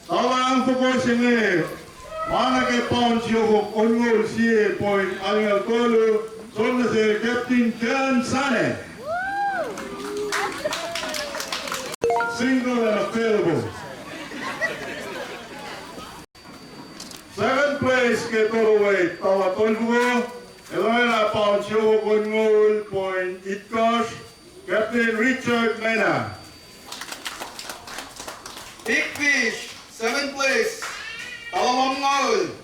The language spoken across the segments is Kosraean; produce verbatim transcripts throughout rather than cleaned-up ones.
Tala ahkfoko se inge, ma nuh ke paun siofok onngoul sie point alngoul tolu, som nuh sel Captain John Sane. Single and available. Second place ke total weight, tala tolfoko, el oraclah paun siofok onngoul point itkohsr, Captain Richard Mena. Big Fish, seventh place, tala lumngaul,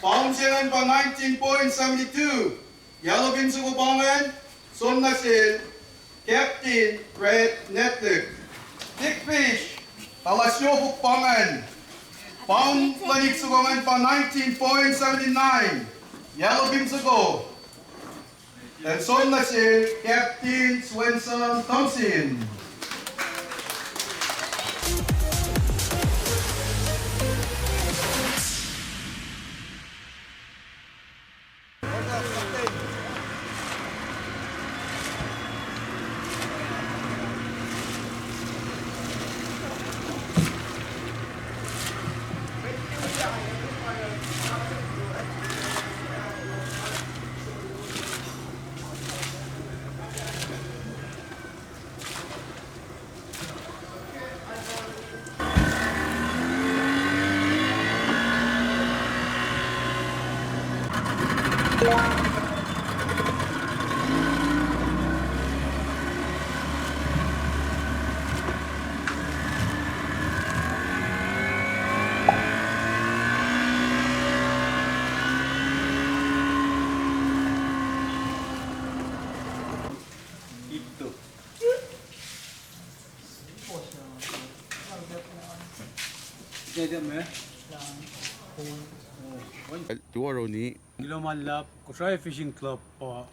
paun se ingacn pa nineteen point seven two, yellow beam soko pa ingacn, som nuh sel Captain Brad Netlick. Big Fish, tala siofok pa ingacn, paun luhn ik soko ingacn pa nineteen point seven nine, yellow beam soko. El som nuh sel Captain Swenson Thompson. Tuh aroni. Kuloh ma luhlahp, Kosrae Fishing Club pa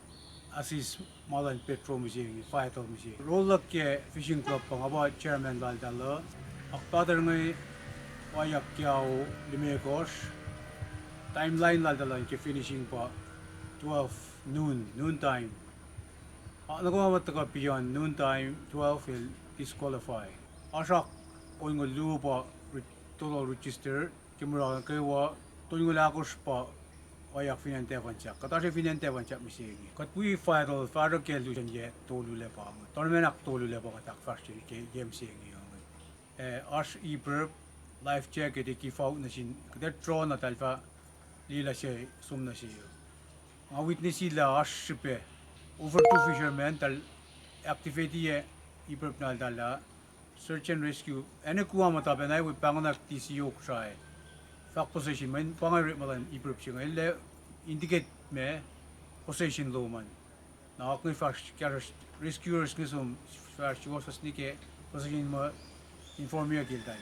assist ma luhn patrol mihsenge, vital mihsenge. Role luhk ke fishing club pa nga pa chairman laltahl uh. Ahkpahter inge waiyak ke ao limekohsr. Timeline laltahl an ke finishing pa twelve noon, noon time. Ac nuh kwewa ma tuhkuh beyond noon time, twelve el disqualify. Oasr ak onngoul luo pa re-, total register, ke mura nuh kwewa, tolngoul ahkosr pa waiyak fin acn Tafunsak. Kuht oasr fin acn Tafunsak mihsenge. Kuht wi vital fahsruh ke lusen yac tolu lwepa inge. Tournament ahktolu lwepa kuht ahkfahsrye ke yac mihsenge inge. Eh, oasr iprup, life jacket, ac give out nuh sin, kuht ac draw na eltahl fah liye lah se som nuh se. Nga witness lah oasr srihpac. Over two fishermen, eltahl activate-i iprup na eltahl ah. Search and rescue. Acn kuh ma tahpacna we pahngonak D C O Kosrae. Fahk position, mweyen pa inge orekma luhn iprup se inge. Lah indicate ma position lom an. Na oak inge fahsr, kahsruhsr rescuers inge som fahsr suwohswohs nuh ke position ma inform-i ke eltahl.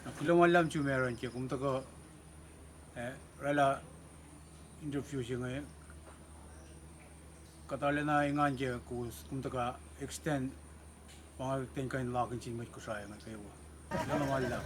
Na kuloh ma luhlahp sum Aaron ke kom tuhkuh, eh, oraclah interview se inge. Kuht arulacna engan ke kowos, kom tuhkuh extend, pa inge ten kuh in lakin sin mwet Kosrae inge kwewa. Kuloh ma luhlahp.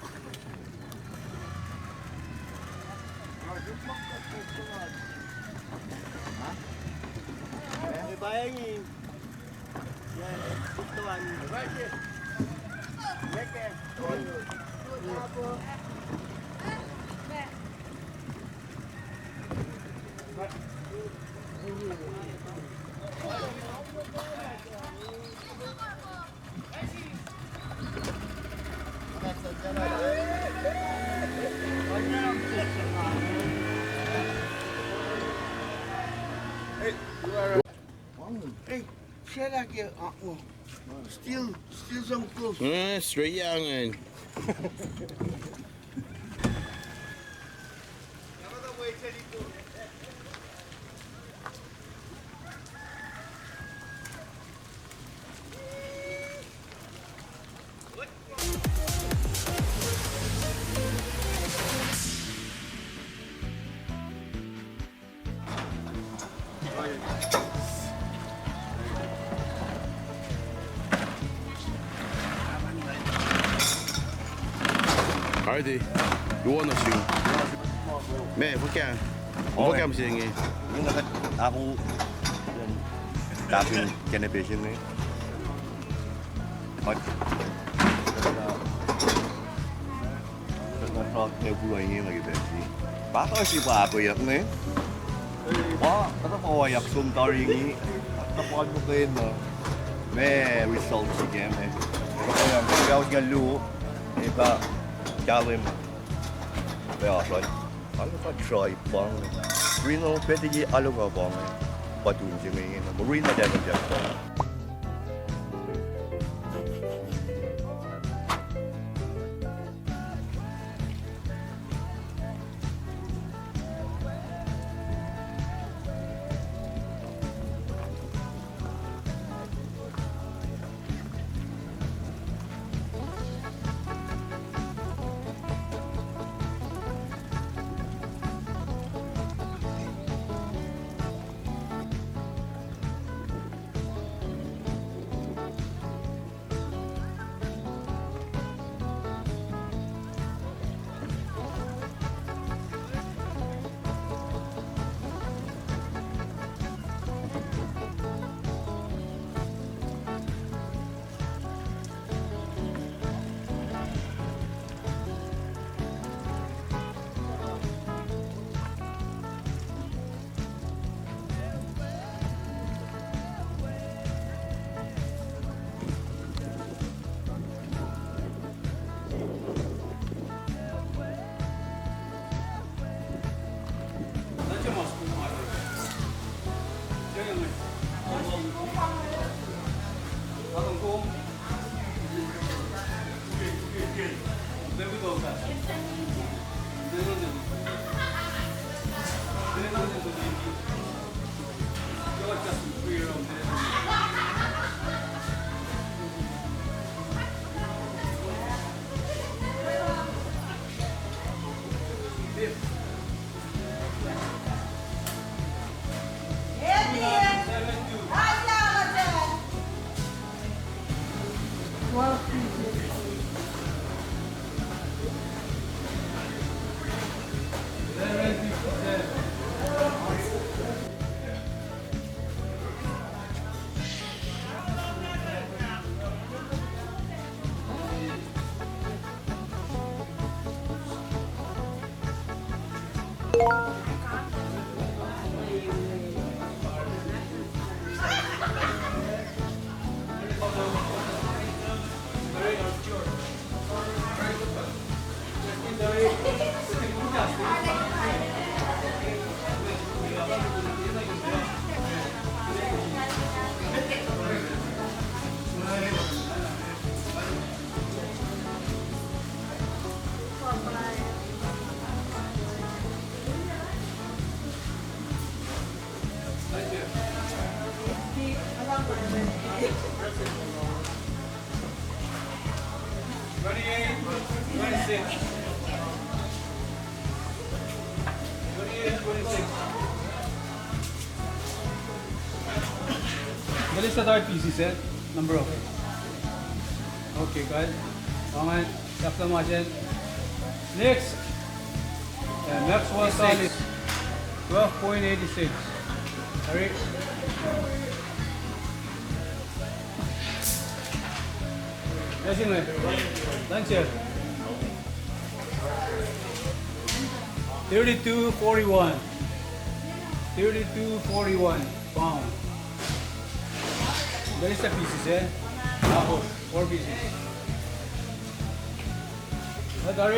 Hey, sel ah ke, uh, still, still some close. Eh, straight young and Ardi, you wanna sing? Me, fuhkah? Fuhkah mihsenge? Nga kuh, tapin kena pacing ne. But, uh, Srak ne pula inge nuh ke pacl se. Pahkohsr pa ahkoyak inge. Pa, kuhtuh pa waiyak som tari inge. Kuhtuh pa nuh ke na. Ma result se ke me. Kuhtuh pa waiyak, kuhtuh pa waiyak luo. Eba kahlwem. Pe asal. Alu pa try pa inge. Rino petiki alu pa inge. Patun se inge. Rino tacna jack pa. Twenty-eight, twenty-six. Twenty-eight, twenty-six. That is the third pieces, eh? Number of. Okay, guys. All right. Chapter margin. Next. Uh, next one is twelve point eighty-six. Sorry. Yes, sir. Thanks, sir. Thirty-two forty-one. Thirty-two forty-one pound. That is the pieces, eh? Four pieces. That are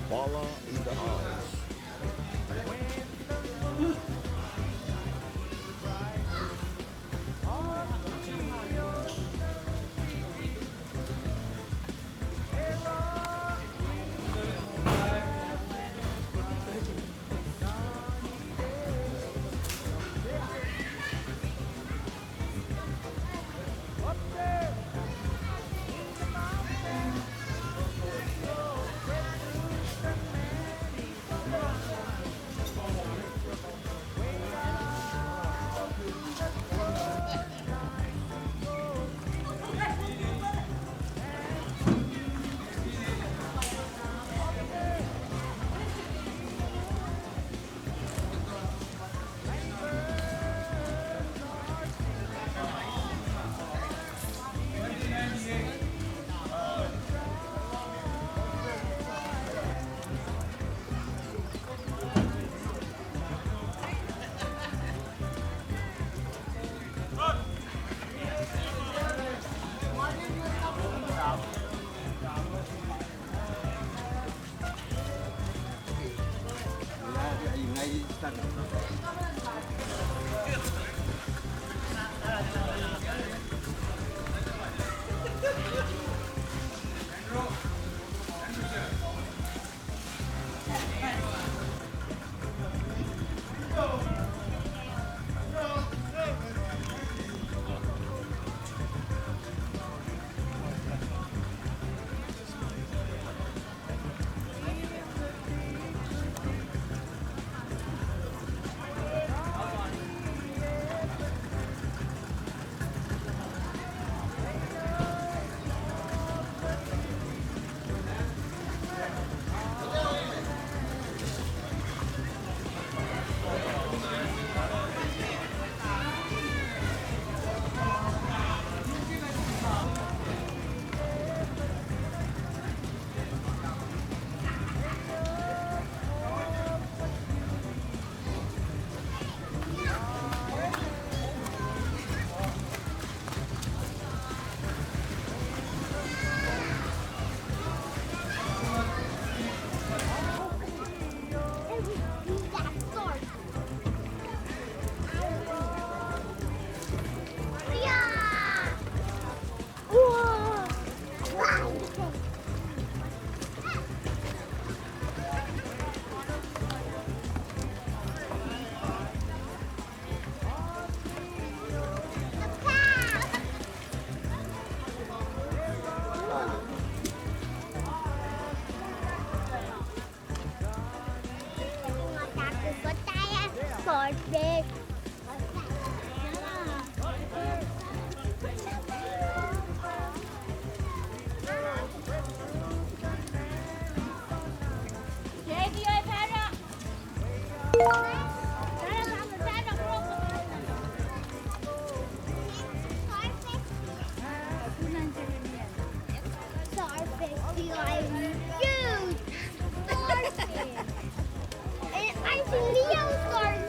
Bala in the house. Swordfish. Swordfish, you are huge. Swordfish. And I see Leo swordfish.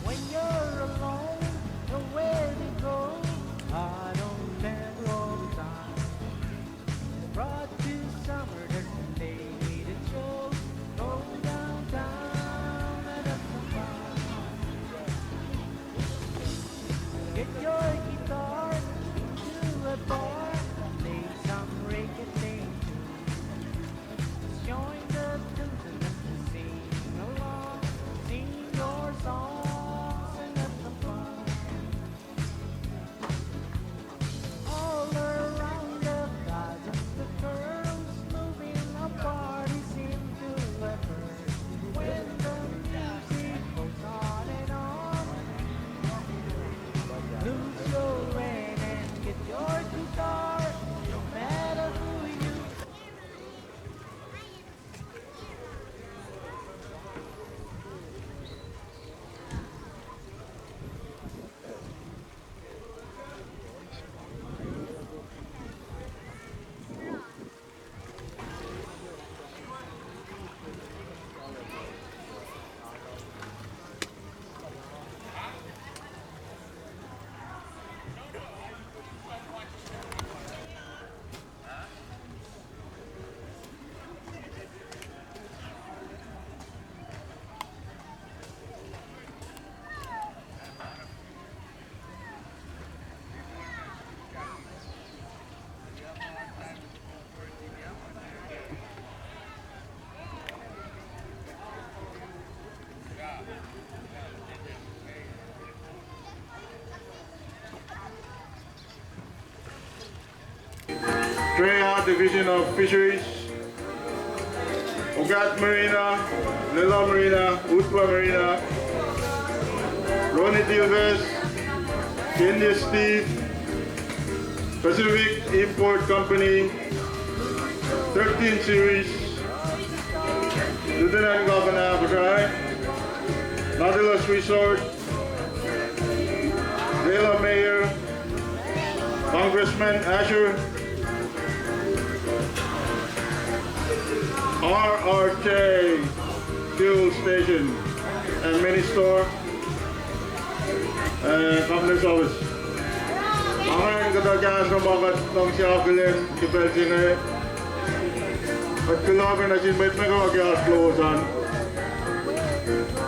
When you're alone, nowhere to go, I don't spend all the time. Brought to summer, there's a lady that shows. Go downtown and have some fun. Get your guitar, into a bar, play some reggae thing too. Join the tunes and let's just sing along. Sing your songs and have some fun. All around the plaza, the girls moving, a party seem to occur. When the music goes on and on, lose your head and get your guitar, no matter who you Treha, Division of Fisheries, Ugat Marina, Lelu Marina, Utpa Marina, Ronnie Dilves, Candy Steve, Pacific Import Company, thirteen Series, Lieutenant Governor Abu Shai, Nautilus Resort, Lelu Mayor, Congressman Asher, R R J Fuel Station and Mini Store, uh, Governor's Office. Amen. Kuht ac kahsruh ma kuht luhngse akihlen ke pacl se inge. Kuht kuloh ke nuh sin mwet nuh kwewa ke oasr lowos an.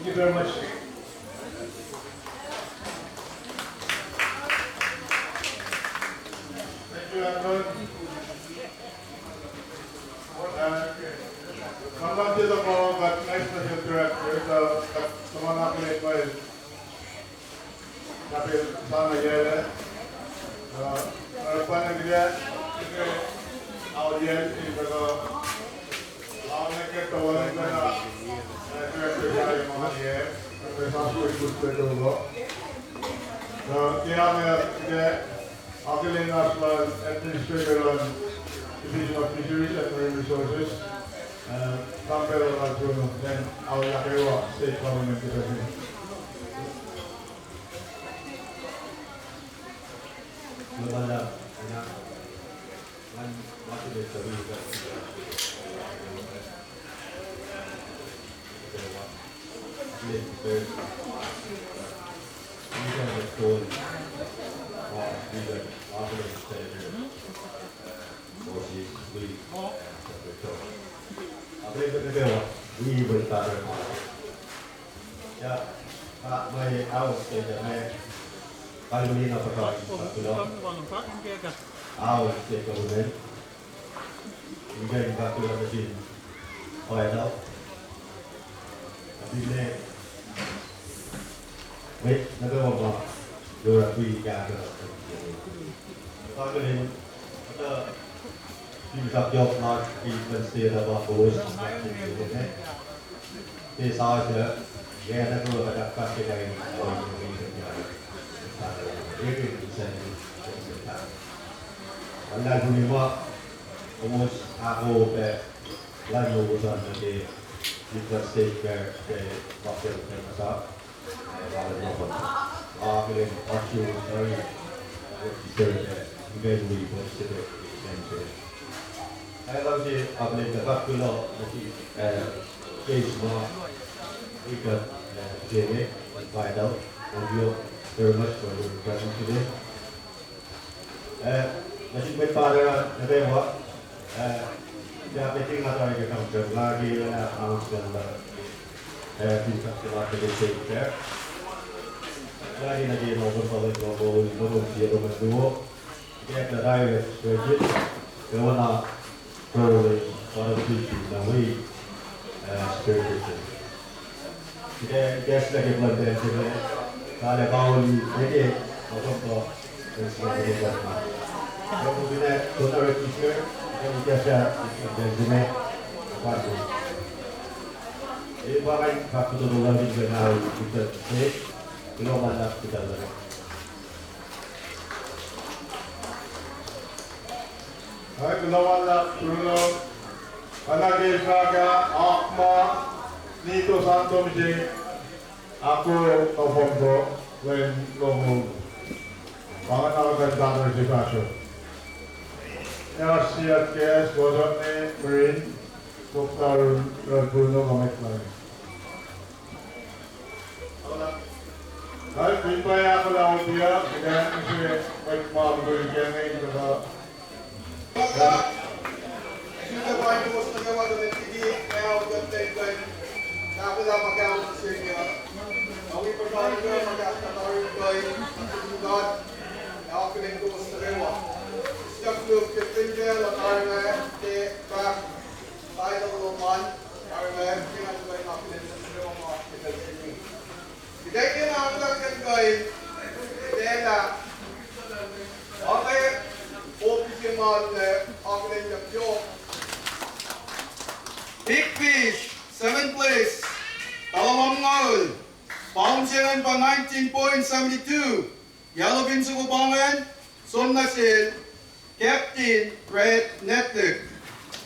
Thank you very much. Thank you, Anton. Uh, Kaman Tito Moro, but next to the director, the, the, the one up in April. Kapel sana yele, uh, uh, pwana gida, ke aoyel in daga, aonek ke tawal kana, uh, ke ke ya ma ye, ke sasu ikut ke tolo. Uh, ke ame ke akilin aslan administrator on Division of Fisheries and Marine Resources, uh, Campbell Altuno, then Aoyakewa State Government Division. Aol se kaune. Inge in fahk kuloh nuh sin final. Finne mwet nuh kwewa ma oruh wi kahsruh. Fahk kuloh nuh sin kap yohk lasr in kuhn state uh pa kowos. Ke sasuc, ke nuh kwewa kuht ahkfahsrye kain Luhlahlfongi ma kowos ahkoo pac, lah lowos an nuh ke Midwest State Fair ke Bucktail Fair, Minnesota. Nga akihlen oasr yurin tari, uh, register pac, uh, imac wi pa site extension. Ac luhngse akihlen kuloh nuh sin, uh, James ma, ekuh, uh, Jene, and Vidal. Thank you very much for your presence today. Eh, nuh sin mwet pahluh nuh kwewa, eh, ya meeting nga tari ke council, nga ke, eh, announcement lah, eh, fin kak sila ke state fair. Nga ke nuh ke Northern College of Old Northern Seattle Metro. Ke na direct graduate, ke wana Kowos pa na piti na wi, eh, spirit. Ke, ke sila ke plan dan sila, kala kauli, eke, okom to, ke sila ke plan ma. Okom to bina, to na re teacher, ke ika sa, dan sila, apa tu. E, pa kai, kap to dola ni ke na, kita, eh, ilo mana, kita dola. Ai, kuloh ma luhlahp, kuloh. Oacna ke fahk ah, oak ma, nito santom se, ako, ofong to, len longoul. Pangan ako kan tamer se fahsro. Ea siat ke, sosot ne, Marine, Doktor Ralph Bruno, Mamet Lang. Ai, fin pa ahkolah auliyak, kuht ac mihsenge mwet ma mukul ke inge in kuhtuh. Sifilpac paing kowos nuh kwewa tuh met liki, ac kuht tiac kuh in ahkolah ma kahsruh se inge. Ac wi puhsra nuh kwewa ma kahsruh tari kuh in, nuh sin God, ac akihlen kowos nuh kwewa. Siyuck luk ke fin pacl uh tari inge, ke fahk title lom an, tari inge, kena tuh kuh in akihlen nuh sin nuh kwewa ma ke pacl se inge. Kuht ac kena ahkolah kuht in kuh in, pacl ah, oacyacpac office ma luhn akihlen yohk. Big Fish, seventh place, tala lumngaul, pound se ingacn pa nineteen point seven two. Yellowfin soko pa ingacn, som nuh sel Captain Brad Netlick.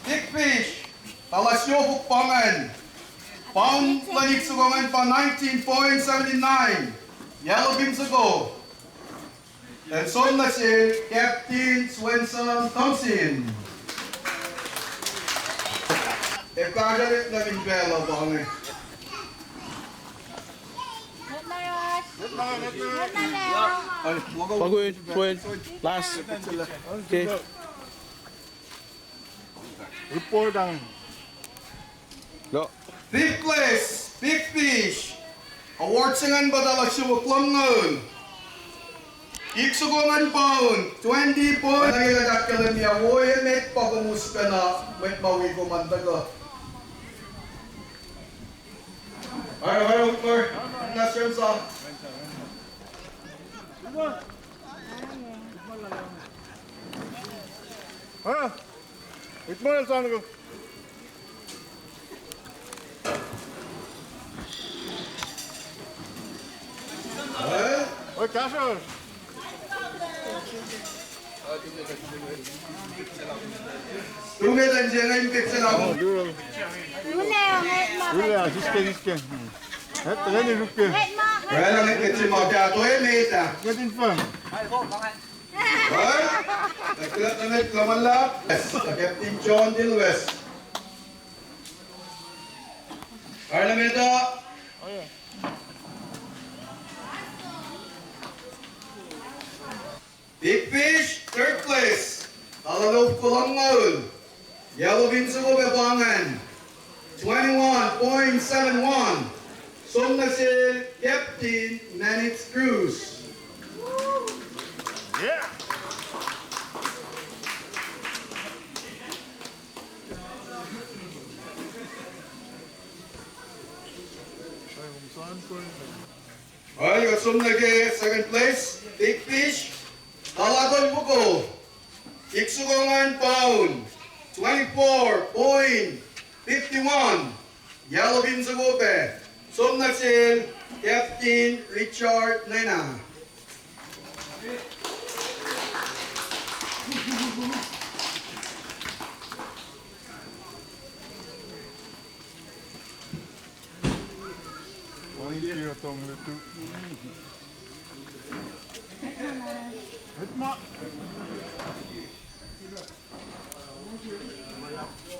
Big Fish, tala siofok pa ingacn, pound luhn ik soko ingacn pa nineteen point seven nine. Yellowfin soko. Ac som nuh sel Captain Swenson Thompson. Ac kahsrwelihk nuh fin pacl uh pa inge. Pakuin, Swen, last. Okay. Report ang. No. Fifth place, Big Fish. Award se ingacn pa tala siofok lumngaul. Ik soko ingacn pound twenty point. Nuh ke kuht ahkkahlwemye wo emet pa kom us pacna mwet ma wi kom an tuhkuh. Oruh, oruh, oruh, na sremsa. Ha? Itmol saan ko. Oi, kahsruh. Tume tacn se inge in petsac na. Ule, siske, siske. Ret, ret, siske. Ret, ret, siske, ma ka to e meta. Ret in fan. Oi, na kilat na met laman lap. Yes, Captain John Dilwes. Arna meta. Big Fish, third place. Tala lofko lumngaul. Yellow fin soko pac pa ingacn. Twenty-one point seven one. Som nuh sel Captain Manix Cruz. Yeah. Oi, kuht som nuh ke second place, Big Fish. Tala tolfoko. Iksoko ingacn pound twenty-four point fifty-one. Yellow fin soko pac. Som nuh sel Captain Richard Nena.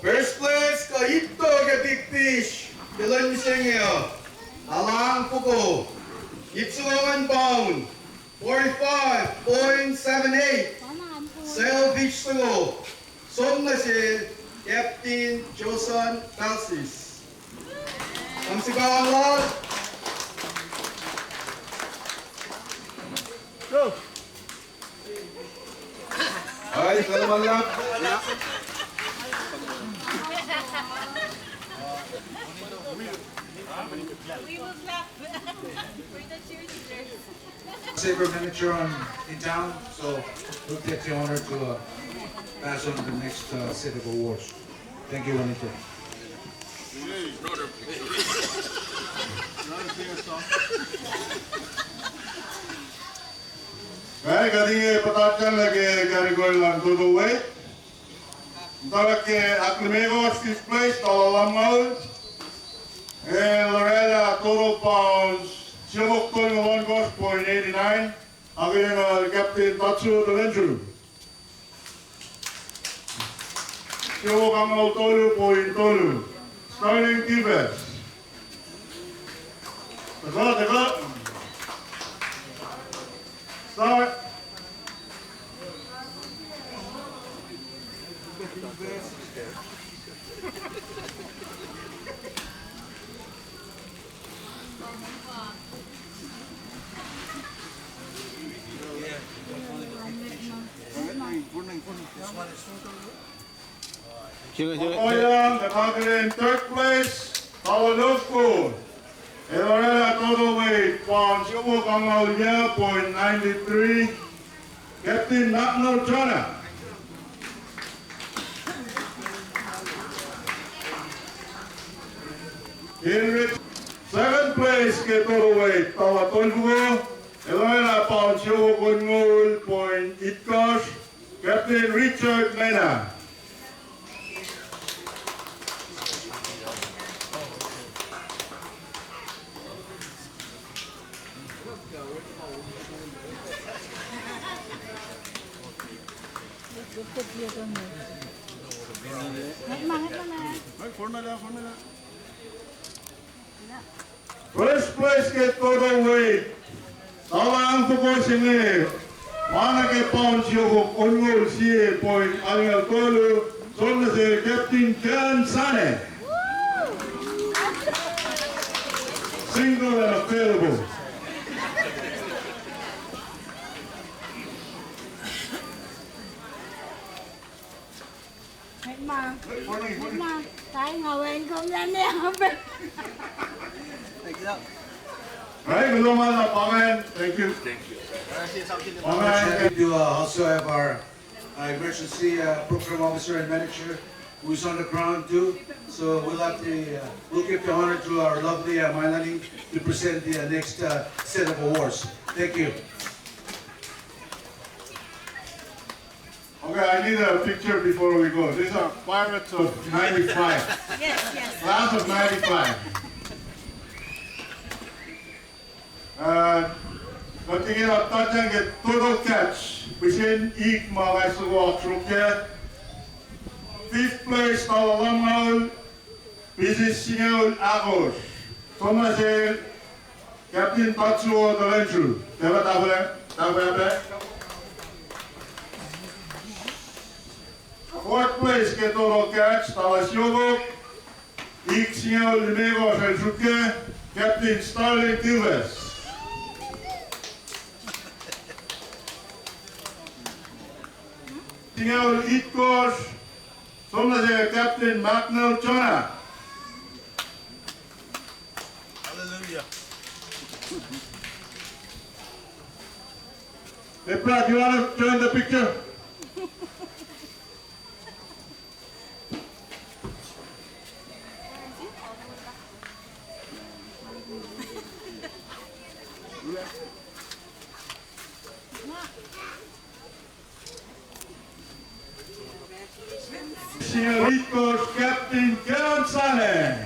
First place, kuh itto ke Big Fish ke lwen mihsenge uh. Alang foko. Iksoko ingacn pound forty-five point seven eight. Selfish soko. Som nuh sel Captain Josan Talsis. Kom sika lal. Go. Ai, salam Allah. We will clap for the cheerleaders. Saber manager on, in town, so we'll take the honor to uh, pass on the next uh, set of awards. Thank you, Anita. Ai, kuht inge puhtatlac nuh ke category luhn total weight. Muhtwacwacack ke ahklimekohsr, fifth place, tala lumngaul. El oraclah total pounds siofok tolngoul ohnkohsr point eighty nine. Akihlen uh, Captain Tatsuo Talentulu. Siofok angngaul tolu point tolu. Starting defense. Teka, teka. Start. Okoyang, the Conqueror in third place, Paulowski. El oraclah total weight, pound siofok angngaul yac point ninety three. Captain Nakno Chana. Henry, second place ke total weight, tala tolngoul, el oraclah pound siofok onngoul point itkohsr, Captain Richard Mena. First place ke total weight. Tala ahkfokokohsr inge, ma nuh ke pound siofok onngoul sie point alngoul tolu, som nuh sel Captain John Sane. Single and available. Hei ma. Hei ma. Taing a welcome lah ne abe. All right, we don't want to comment. Thank you. Thank you. All right. Happy to, uh, also have our, uh, emergency, uh, program officer and manager who is on the ground too. So we'll have the, uh, we'll give the honor to our lovely, uh, Mailani to present the, uh, next, uh, set of awards. Thank you. Okay, I need a picture before we go. These are pirates of ninety-five. Yes, yes. Class of ninety-five. Uh, kuht ingena touchwood ke total catch, pihsen ik ma nga soko srukye. Fifth place, tala lumngaul, pieces singucul ahkosr. Som nuh sel Captain Tatsuo Talensu. Tala tahfwelah, tahfwelah pac. Fourth place ke total catch, tala siofok, ik singucul limekohsr el srukye, Captain Starling Dilves. Singucul itkohsr, som nuh sel Captain Magnell Jonah. Hallelujah. Hey, Brad, you wanna join the picture? Singucul itkohsr, Captain Kevin Sane.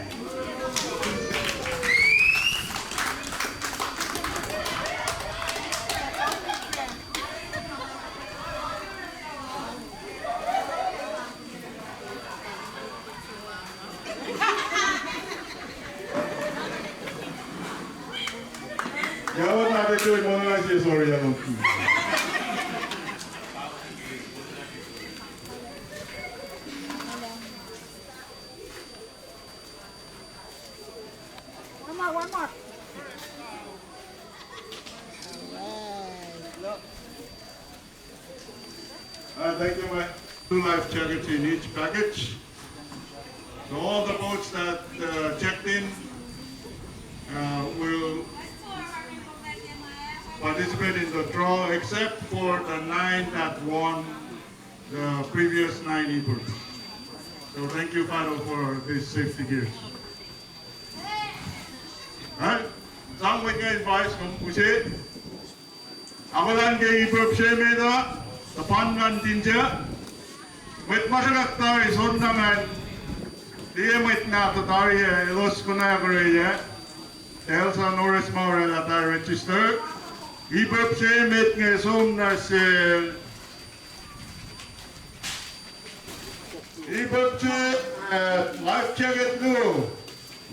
Yac, what are they doing? One night, yes, sorry, I don't. One more, one more. Uh, thank you, Mike. Two life jackets in each package. So all the boats that, uh, checked in, uh, will participate in the draw, except for the nine that won the previous nine E-Birps. So thank you, Fado, for these safety gears. Right? Sang mwet inge advice kom use. Akolan ke E-Birp se met uh, tuh pa ngan tin se. Mwet ma sruhkwack tari soenna ngan. Tiac mwet nahtuh tari ah, elos konwacack oruh ah. Elsa Norris ma oraclah tari register. E-Birp se met inge som nuh sel E-Birp se, uh, life jacket luo.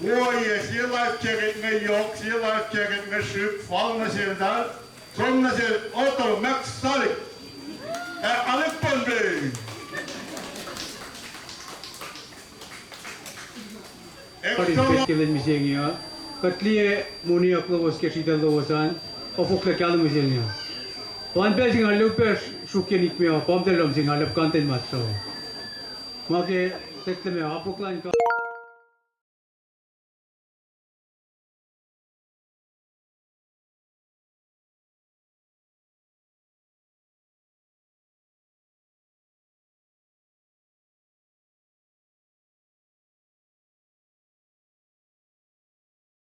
Wo, yac, sie life jacket inge yohk, sie life jacket inge srihk, fal nuh sel tal. Som nuh sel Otto Max Salik. Ah, Alec Pohnpei. Participate ke lwen mihsenge uh, kuht liye moniyuck lowos ke sritacl lowos an, ofoklah kahlwem mihsenge uh. Pa pacl se nga luhpac sruhkye nikme uh, pa muhta lohm se nga luhp content match uh. Ma ke, tetleme apoklahn ka-